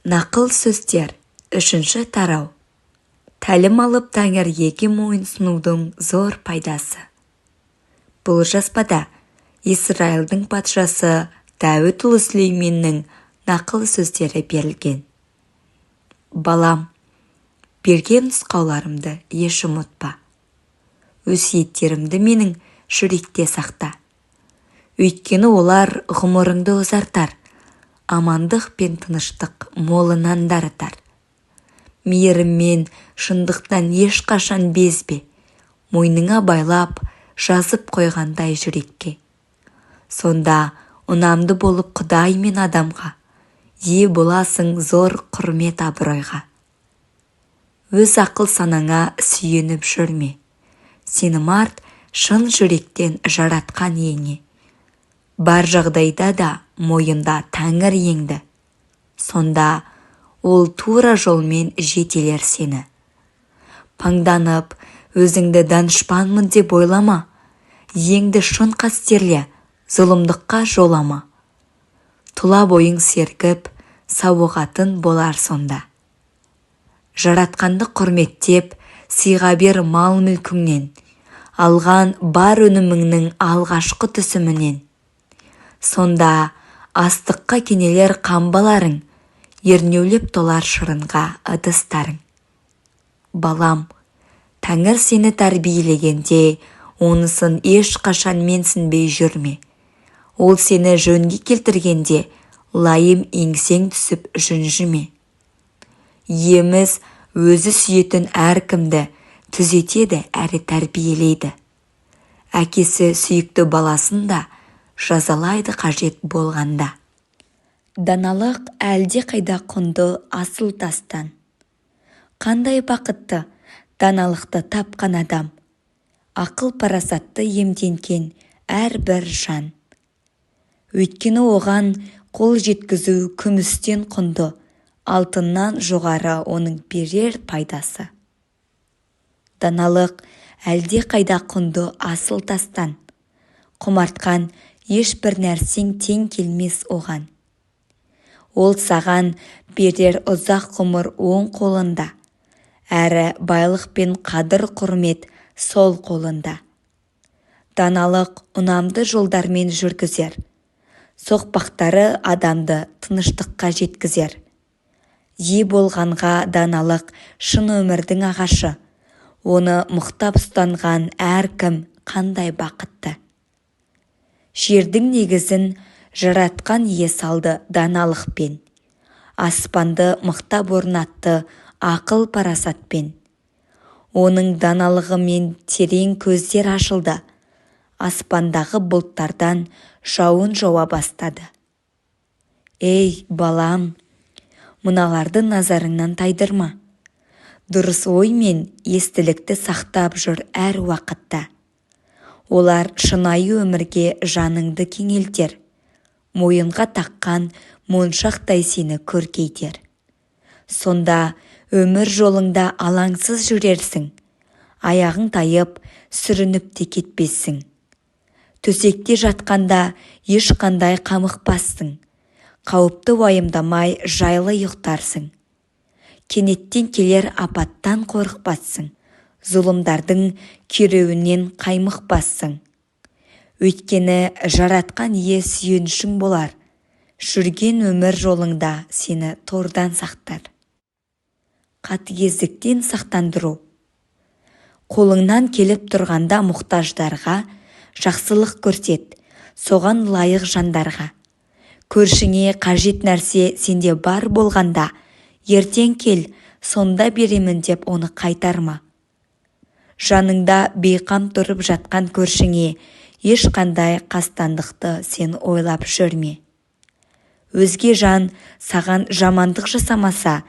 Нақыл сөздер, үшінші тарау. Тәлім алып, Тәңірге мойынсұнудың зор пайдасы. Бұл жазбада Израильдің патшасы Дәуіт ұлы Сүлейменнің нақыл сөздері берілген. Балам, берген нұсқауларымды еш ұмытпа. Өсиеттерімді менің жүректе сақта. Өйткені олар ғұмырыңды ұзартар, амандық пен тыныштық молынан дарытар. Мейірім мен шындықтан ешқашан безбе, мойныңа байлап, жазып қойғандай жүрекке. Сонда ұнамды болып Құдай мен адамға, ие боласың зор құрмет абыройға. Өз ақыл санаңа сүйеніп жүрме. Сенім арт шын жүректен Жаратқан Иеңе. Бар жағдайда да мойында Тәңір иеңді. Сонда ол тура жолмен жетелер сені. Паңданып, өзіңді данышпанмын деп ойлама. Иеңді шын қастерле, зұлымдыққа жолама. Тұла бойың сергіп, сауығатын болар сонда. Жаратқанды құрметтеп, сыйға бер мал-мүлкіңнен, алған бар өніміңнің алғашқы түсімінен. Сонда астыққа кенелер қамбаларың, ернеулеп толар шырынға ыдыстарың. Балам, Тәңір сені тәрбиелегенде, онысын ешқашан менсінбей жүрме. Ол сені жөнге келтіргенде, лайым еңсең түсіп жүнжіме. Иеміз өзі сүйетін әркімді түзетеді әрі тәрбиелейді. Әкесі сүйікті баласын да жазалайды қажет болғанда. Даналық әлдеқайда құнды асыл тастан. Қандай бақытты даналықты тапқан адам, ақыл парасатты иемденген әрбір жан. Өйткені оған қол жеткізу күмістен құнды, алтыннан жоғары оның берер пайдасы. Даналық әлдеқайда құнды асыл тастан. Құмартқан ешбір нәрсең тең келмес оған. Ол саған берер ұзақ ғұмыр оң қолында, әрі байлық пен қадір-құрмет сол қолында. Даналық ұнамды жолдармен жүргізер, соқпақтары адамды тыныштыққа жеткізер. Ие болғанға даналық шын өмірдің ағашы, оны мықтап ұстанған әркім қандай бақытты. Жердің негізін Жаратқан Ие салды даналықпен, аспанды мықтап орнатты ақыл парасатпен. Оның даналығымен терең көздер ашылды, аспандағы бұлттардан жауын жауа бастады. Ей, балам, мыналарды назарыңнан тайдырма. Дұрыс ой мен естілікті сақтап жүр әр уақытта. Олар шынайы өмірге жаныңды кеңелтер, мойынға таққан моншақтай сені көркейтер. Сонда өмір жолыңда алаңсыз жүрерсің, аяғың тайып, сүрініп те кетпессің. Төсекте жатқанда ешқандай қамықпассың, қауіпті уайымдамай жайлы ұйықтарсың. Кенеттен келер апаттан қорықпассың, зұлымдардың күйреуінен қаймықпассың. Өйткені Жаратқан Ие сүйенішің болар, жүрген өмір жолыңда сені тордан сақтар. Қатыгездіктен сақтандыру. Қолыңнан келіп тұрғанда мұқтаждарға жақсылық көрсет, соған лайық жандарға. Көршіңе қажет нәрсе сенде бар болғанда, ертең кел, сонда беремін деп оны қайтарма. Жаныңда бейқам тұрып жатқан көршіңе ешқандай қастандықты сен ойлап жүрме. Өзге жан саған жамандық жасамаса,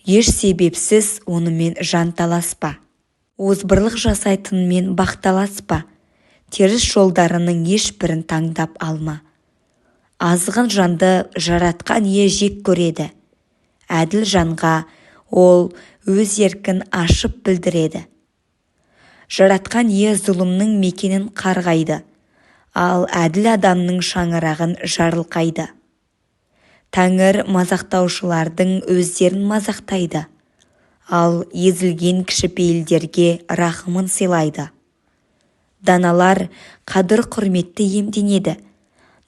еш себепсіз онымен жанталаспа. Озбырлық жасайтынмен бақталаспа, теріс жолдарының ешбірін таңдап алма. Азғын жанды Жаратқан Ие жек көреді. Әділ жанға ол өз еркін ашып білдіреді. Жаратқан Ие зұлымның мекенін қарғайды, ал әділ адамның шаңырағын жарылқайды. Тәңір мазақтаушылардың өздерін мазақтайды, ал езілген кішіпейілдерге рахымын сыйлайды. Даналар қадір-құрметті иемденеді,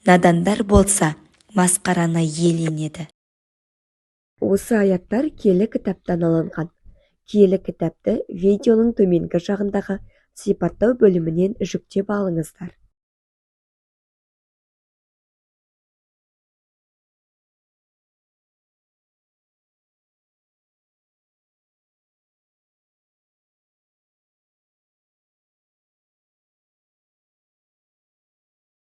надандар болса масқараны иеленеді. Осы аяттар киелі кітаптан алынған. Киелі кітапты видеоның төменгі жағындағы сипаттау бөлімінен жүктеп алыңыздар.